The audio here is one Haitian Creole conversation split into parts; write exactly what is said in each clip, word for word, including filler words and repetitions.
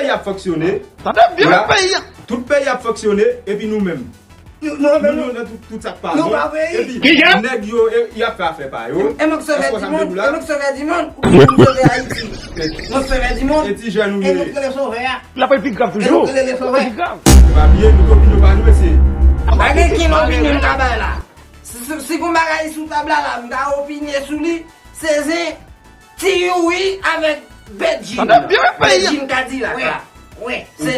peyi ap fonksyone. Tande byen, la, peyi a. Tout peyi ap fonksyone, epi nou menm. Nou, nou, nou, nou, nou, tout, tout sa k pa bon. Epi, nèg yo, e, y ap fè afè pa yo. E mwen k sovè di mond, e mwen k sovè di mond, ou mwen k sovè Ayiti. Mwen k sovè di mond, e ti jèn ou ye. E nou k rele sovè a. L ap pi grav toujou. E nou k rele sovè. L ap pi grav. Se pa byen, tout opinyon pa nou, mesye. Pa gen kenn opinyon m ka bay la. Si, si, si gon bagay sou tab la, la, m ka opinye sou li, se zen Ti Youri avèk Bedjine. Tande byen, peyi a. Bedjine Kadilak la. Wi. Se,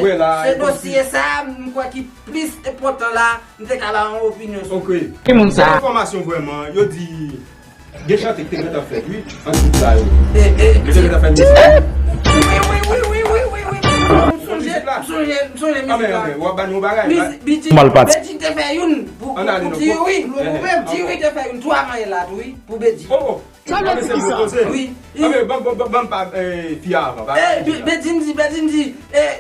se dosye sa a, m kwè ki plis enpòtan la, m te ka ba yon opinyon sou. Ok. Ki moun sa? Gen enfòmasyon vrèman, yo di gen chante ki te gentan fèt, wi, ant gwoup sa yo. Yo te gentan fè mizik. Wi, wi, wi, wi, wi, wi, wi. M sonje, m sonje, m sonje mizik la. Anben, anben, w ap ba nou yon bagay, mizik, Bedjine, Bedjine te fè youn pou, pou Ti Youri. Ti Youri te fè youn tou avan yè la tou, wi, pou Bedjine. Oh, oh. Sa vle di kisa? Wi. Anben, ban, ban, ban, ban m pa, eh, fi a avan, pa. Eh, Be-, Bedjine di, Bedjine di, eh,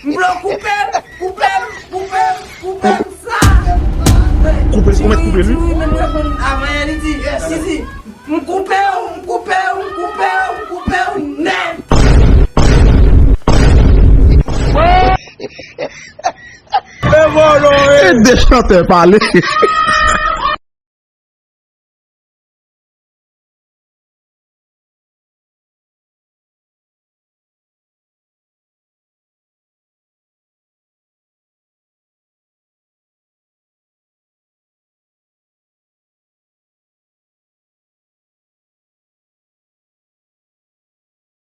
m vle w koupe m, koupe m, koupe m, koupe m sa. Koupe l, kouman koupe l? Ti Youri menm reponn avan yè, li di, eh, si, si, m koupe w, m koupe w, m koupe w, m koupe w nèt. E de chantè pale.